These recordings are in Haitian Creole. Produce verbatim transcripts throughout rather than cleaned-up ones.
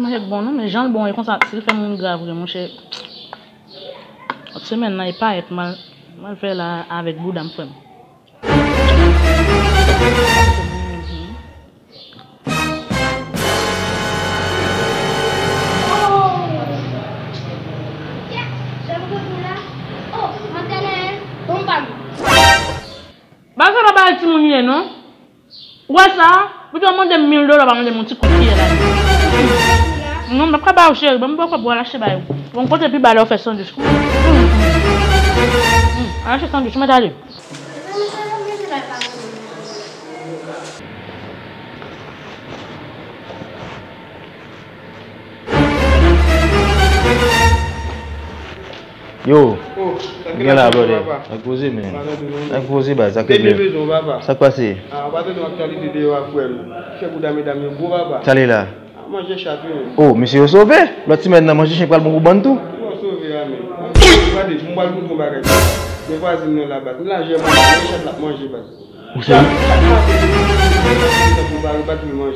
Manje k bon non, men jan l bon e konsa, si l fè moun gra vre, monchè. Lòt semèn nan, e payèt m al, m al fè la avèk bouda m, frè m. Ba sa pa bagay timoun ye non. Ou wè sa? Pito w mande m mil dola, pa mande m yon ti kout pyè la. Non, m p ap ka ba ou cheri, ban m bòkò pou w al achte ba yo. Bon, kote pi ba lè w fè sandwich. Al achte sandwich, mwen t ale. Yo, gen la, brother. Nèg poze, men. Nèg poze, baz, sa k rive? Sa k pase? Ah, ou pa tande aktyalite deyò a, frè m? Fè bouda medam yo gwo, papa. Sa li la? Ah, manje chat, wi, men. Oh, mesye yo sove. Lòt semèn nan, manje chen pral bon pou bann tou. Yo sove a, men. Gade, m pral montre yon bagay. Men vwazin nan la, baz. Li la, jè manje, men chat l ap manje, baz. Ou serye?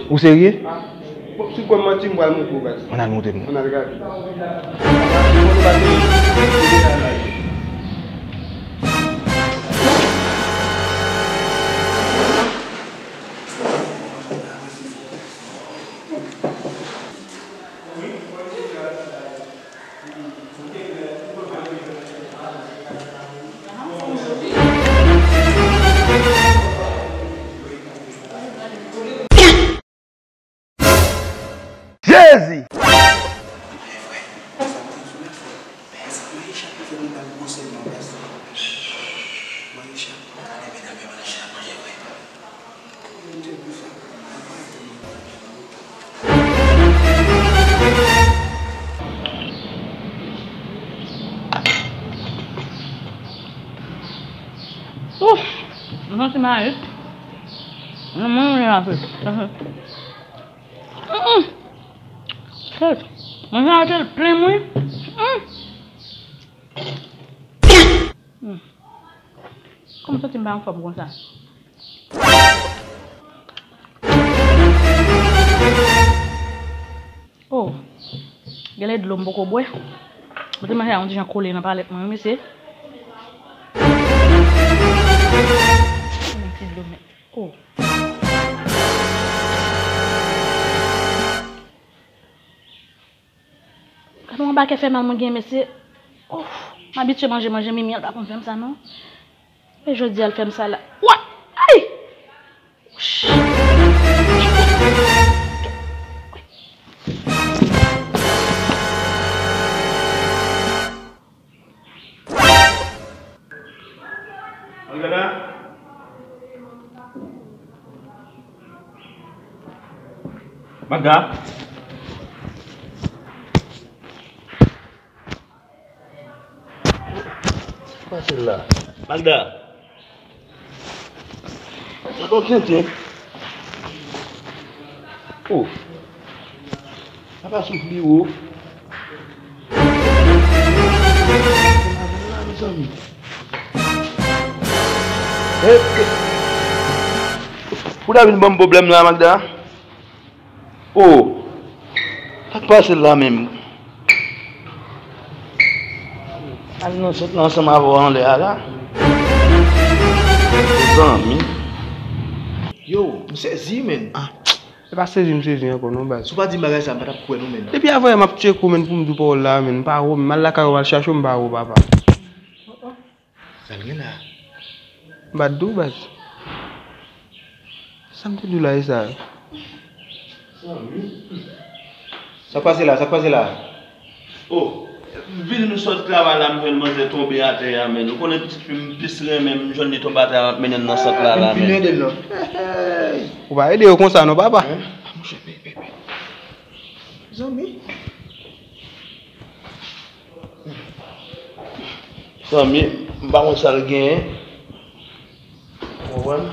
Ou serye? Ah, bon, si w kwè m manti, m pral montre w, baz. Ann al montre m. Ann al gade. Jezi! Ouf! M santi m ale. Mwen, mwen, mwen, mwen, mwen. Mm, mm. Shit. Mwen, mwen, mwen, plen, wi. Mm. Hmm. Kòman m santi m pa anfòm konsa? Oh, genlè dlo m poko bwè. Mwen te manje a yon ti jan kole nan palèt mwen, wi, mesye. Yon ti dlo, men. Oh. Gade yon bakè fè mal mwen gen, mesye. Ouf, m abitye manje, manje, Mimi, al pa konn fè m sa, non. Men jodi a, l fè m sa la. Wa! Ay! Al gade. Magda. Sa k pase la? Magda. Sa bon tenten. Oh. Sa pa soufle wo. Mezanmi. Eh, eh. Ou ta vin ban m pwoblèm la, Magda? Oh, sa k pase la menm? Al nan sant la ansanm avè w anlè a la. Zanmi. Yo, m sezi, menn. Ah, e pa sezi m sezi ankò non, baz. Si w pa di m bagay sa, m pa t ap kwè non, menn. Depi avanyè m ap tcheke w, menn, pou m di w pawòl la, menn. M pa wè w, m al lakay ou, m al chache w, m pa wè w, papa. Sa l gen la? M pa t di w, baz. Sa m te di w la, e sa? Sa k pase la? Sa k pase la? Oh, vin m sot travay la, m jwenn manzè tonbe atè a, menn. Ou konnen pitit fi m plis renmen, m jwenn li tonbe atè a, m ap mennen l nan sant la, la, menn. Vin ede l non. Ou pa ede yo konsa non, papa. Hein? Ah, monchè, pe, pe, pe. Zanmi. Zanmi, m pa konn sa l genyen. Ou konprann?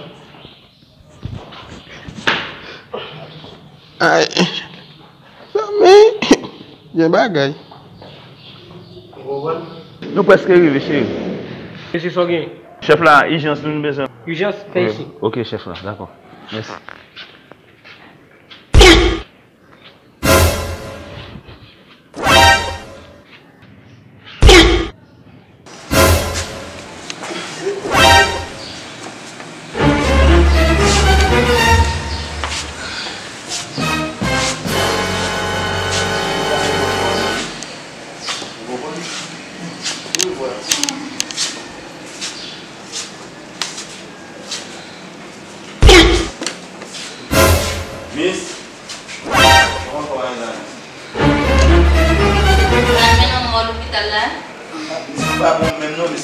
Ay, zanmi, gen bagay. Ou konprann? Nou prèske rive, cheri. Mesye, sa w genyen? Chèf la, ijans nou bezwen. Ijans? Fè isi. Ok, chèf la, dakò. Mèsi.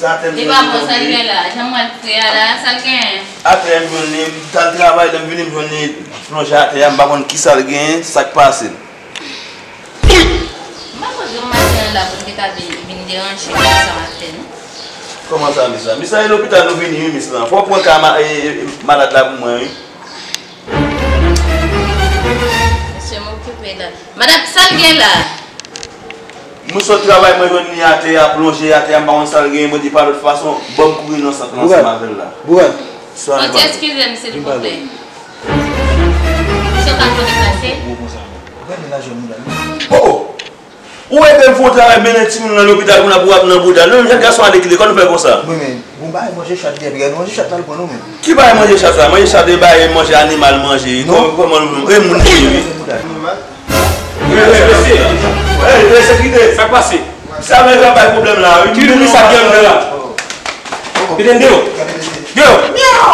Li pa bon, sa l gen la. Jan m wè l fre a la, sa l gen? Atè m jwenn li, m t al travay, lè m vini m jwenn li plonje atè a, m pa konn kisa l gen, sa k pase l. M pa panse yon maten an la pou l te ka vin, vin deranje konsa maten, non. Kòman sa, Miss la? Miss la, e lopital nou vini, wi, Miss la. Fò w pran ka ma-, e, e, malad la pou mwen, wi. Mesye, m okipe la. Madanm, sa l gen la? Mwen sot travay, mwen jwenn li atè a, plonje atè a, m pa konn sa l gen, mwen di pa lòt fason, ban m kouri nan sant lan ansanm avè l la. Bourad. Bourad. Sa l eskize m, silvouplè. Misye ka fè deplase? Gwo konsa. Gade lajè mouda li. Oh, oh! Ou ede m fè yon travay, mennen timoun nan lopital, kounye a pou w ap nan bouda. Non, jèn gason ale ki lekòl, ou fè konsa. Wi, men, bon, bagay manje chat li, epi gade manje chat la, l pran nou, men. Ki bagay manje chat la? Manje chat e bagay manje animal manje. Non. Kòman, kòman nou, e moun li ye, wi. Mouda. Ey, ey, mesye. Ey, ey, sekirite. Sa k pase? Sa menm k ap bay pwoblèm la, wi. Ki ri sa ki anndan la? Kite m deyò. Deyò. Miaw.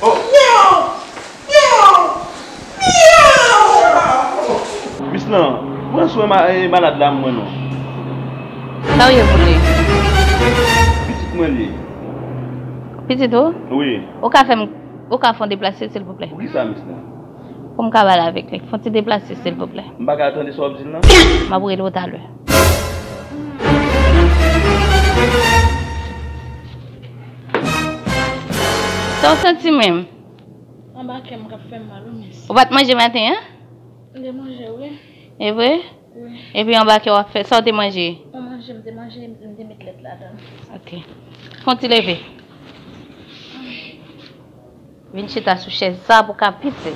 Miaw. Miaw. Miaw. Miaw. Miss lan, pran swen ma-, eh, malad la mwen non. Sa w ye pou li? Pitit mwen li. Pitit ou? Wi. Ou ka fè m, ou ka fè yon deplase, silvouplè? Poukisa, Miss lan? Pou m ka pale avèk li. Fè yon ti deplase, silvouplè. M pa ka tande sa w ap di l lan? M ap rele w talè. Sa w santi menm? Anba kè m k ap fè m mal, wi, miss. Ou pa t manje maten an? M te manje, wi. E vre? Wi. Epi anba kè w ap fè, sa w te manje? Mwen manje, m te manje, m te met lèt ladan l. Ok. Fè yon ti leve. Vin chita sou chèz sa pou w ka piti.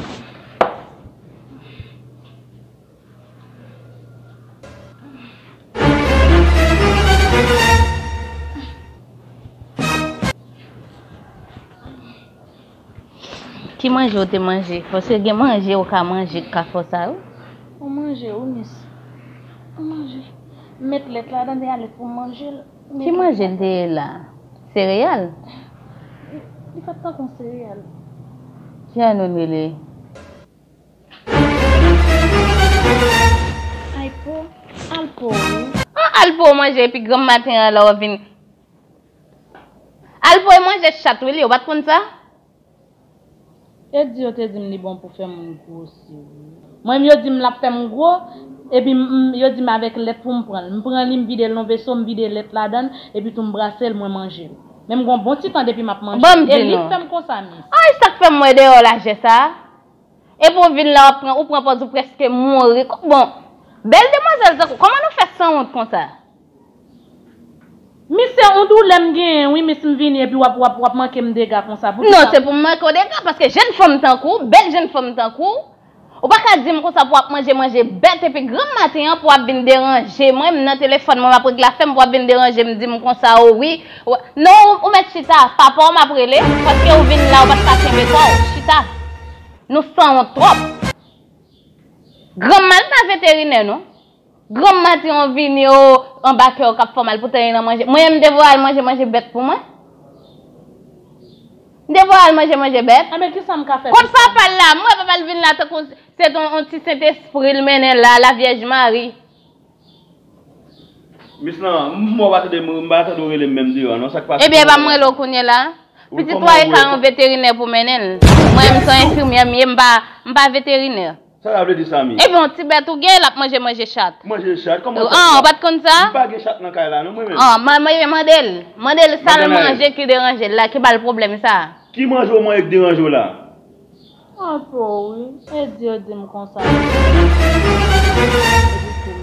Ki manje w te manje? Paske gen manje ou ka manje k ka fè w sa, wi. Yon manje, wi, miss. Yon manje. M met lèt ladan, m te ale pou m manje l. Ki manje l te ye la? Sereyal? Li, li fèt tankou yon sereyal. Ki jan nou rele? Alpo, Alpo, wi. An Alpo w manje epi granm maten an la w vin. Alpo e manje chat wi li, ou pa t konn sa? Edi yo te di m li bon pou fè moun gwosi wi. Mwen menm yo di m l ap fè m gwo, epi m, m, yo di m avèk lèt pou m pran l. M pran li, m vide l nan veso, m vide lèt ladan l, epi tou m brase l, mwen manje l. Men m gon bon ti tan depi m ap manje l. E li k fè m konsa, miss. Ay, sa k fè m wè dèyè lajè sa? Epi w vin la, w ap pran, ou pran pòz ou prèske mouri. Bon, bèl demwazèl tankou, kòman nou fè sanwont konsa? Misye, yon doulè m genyen, wi, miss, m vini epi w ap, w ap, w ap manke m dega konsa. Poukisa? Non, se pou m manke w dega, paske jèn fanm tankou w, bèl jèn fanm tankou w, ou pa ka di m konsa pou w ap manje, manje bèt, epi granm maten an pou w ap vin deranje mwen, m nan telefòn mwen, m ap regle afè m, pou w ap vin deranje m, di m konsa, o wi. Non, ou, ou mèt chita, papa w m ap rele, paske ou vin la, ou pa t ka kenbe kò w, chita. Nou sanwont twòp. Granm m al pa veterinè, non. Granm maten an vini, o, anba kè w k ap fè w mal, poutan e nan manje. Mwen menm, m te voye al manje, manje bèt pou mwen. M te voye al manje, manje bèt. Enben, kisa m ka fè pou sa? Kot papa l la? M wè papa l vin la tankou se t on, on ti Sentespri l mennen l la, Lavyèj Mari. Miss lan, m wè w pa tande m, m pa tande w rele m menm deyò a, non, sa k pase? Ebyen, e pa m rele w kounye la? Pitit ou a e ka yon veterinè pou mennen l. Mwen, m se yon enfimyè m ye, m pa, m pa veterinè. Sa sa vle di, Samy? Ebyen, yon ti bèt ou gen, l ap manje, manje chat. Manje chat? Kòman chat la? An, ou pa t konn sa? M pa gen chat nan kay la, non, mwen menm. An, ma-, ma-, mande l. Mande l sa l manje ki deranje l la, ki ba l pwoblèm sa. Ki manje w manje k deranje w la? Anpo wi, e di yo di m konsa. Epi tou,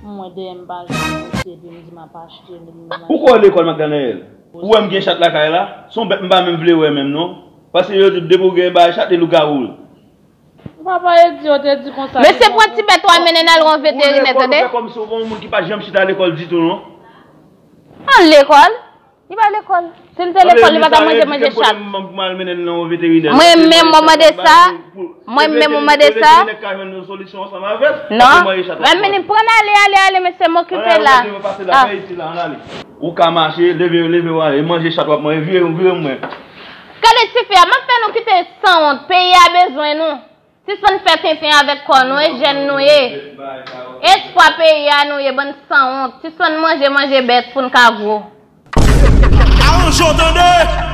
m wè dèyè m pa jwenn mesye, epi m di m ap achte li, m di m ap... Ou kwè w lekòl, Magdanaël? Ou wè m gen chat lakay la? Se yon bèt m pa menm vle wè menm non. Paske yo di depi w gen bagay chat, e lougawou l. Papa, e di yo te di konsa. Mesye, pran ti bèt ou a mennen n al wè yon veterinè, tande? Ou lekòl, ou fè kòmsi ou pa yon moun ki pa janm chita lekòl ditou non. An lekòl? Li pa lekòl. Si l te lekòl, li pa ta manje, manje chat. Mwen menm, mwen mande sa. Mwen menm, mwen mande sa. Non. Mwen vini, pran ale, ale, ale, mesye, m okipe la. Ou ka mache, leve, leve w ale, manje chat w ap manje, vire, vire mwen. Gade tifi a, m ap fè nou kite sanwont, peyi a bezwen nou. Sispann fè tenten avèk kò nou, e jèn nou ye. Espwa peyi a nou ye, bann sanwont. Sispann manje, manje bèt pou n ka gwo. Aranje w tande.